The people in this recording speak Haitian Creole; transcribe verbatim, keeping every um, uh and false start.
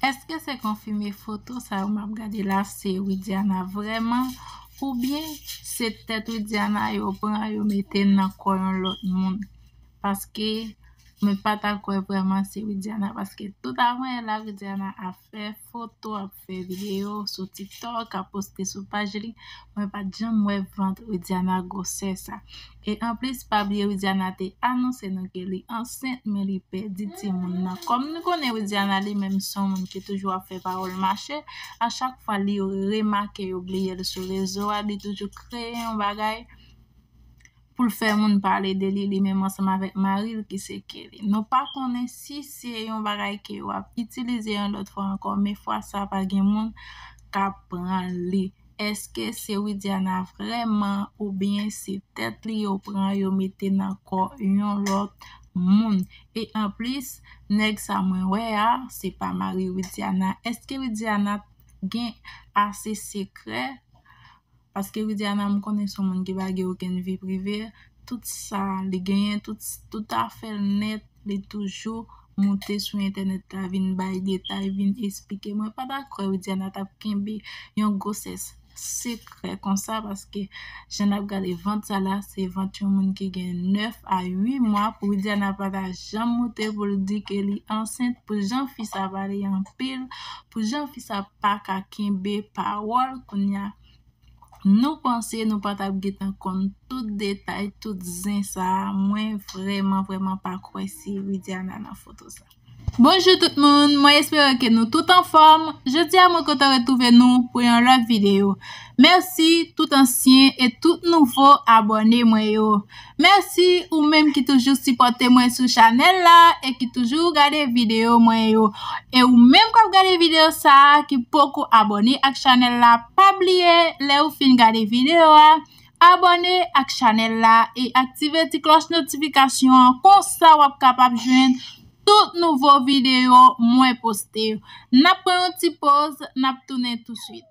Èske se konfime foto sa yo m ap gade la se Widiana vrèman, oubyen se tèt Widiana yo pran yo mete nan kò yon lòt moun? Paske mwen pa ta kwè vrèman se Widiana, paske tout avan yè la Widiana ap fè foto, ap fè videyo sou TikTok, ap poste sou paj li. Mwen pa t janm wè vant Widiana gwosè sa. E anplis, pa bliye Widiana te anonse nou ke li ansent, men li pèdi timoun nan. Kòm nou konnen Widiana li menm se yon moun ki toujou ap fè pawòl mache, a chak fwa li remake yo bliye l sou rezo a, li toujou kreye yon bagay pou l fè moun pale de li, li menm ansanm avèk mari l ki se Kelly. Nou pa konnen si se yon bagay ke yo ap itilize yon lòt fwa ankò, men fwa sa pa gen moun k ap pran li. Èske se Widiana vrèman oubyen se tèt li yo pran yo mete nan kò yon lòt moun? E anplis, nèg sa mwen wè a, se pa mari Widiana. Èske Widiana gen ase sekrè? Paske Widiana, m konnen se yon moun ki pa gen okenn vi prive. Tout sa li genyen, tout, tout afè l nèt, li toujou moute sou entènèt la, vin bay detay, vin esplike. Mwen pa ta kwè Widiana t ap kenbe yon gwosès sekrè konsa, paske jan n ap gade vant sa la, se vant yon moun ki gen nèf a uit mwa. Pou Widiana pa ta janm moute pou l di ke li ansent, pou jan fi sa pale anpil, pou jan fi sa pa ka kenbe pawòl, kounye a nou panse nou pa t ap gentan konn tout detay, tout zen sa a. Mwen vrèman, vrèman pa kwè se Widiana nan foto sa. Bonjou tout moun, mwen espere ke nou tout anfòm. Jodi a mwen kontan retwouve nou pou yon lòt videyo. Mèsi tout ansyen e tout nouvo abòne mwen yo. Mèsi ou menm ki toujou sipòte mwen sou chanèl la e ki toujou gade videyo mwen yo. E ou menm k ap gade videyo sa a ki poko abòne ak chanèl la, pa bliye lè ou fin gade videyo a, abòne ak chanèl la e aktive ti klòch notifikasyon an, konsa w ap kapab jwenn tout nouvo videyo mwen poste yo. N ap pran yon ti poz, n ap tounen tousuit.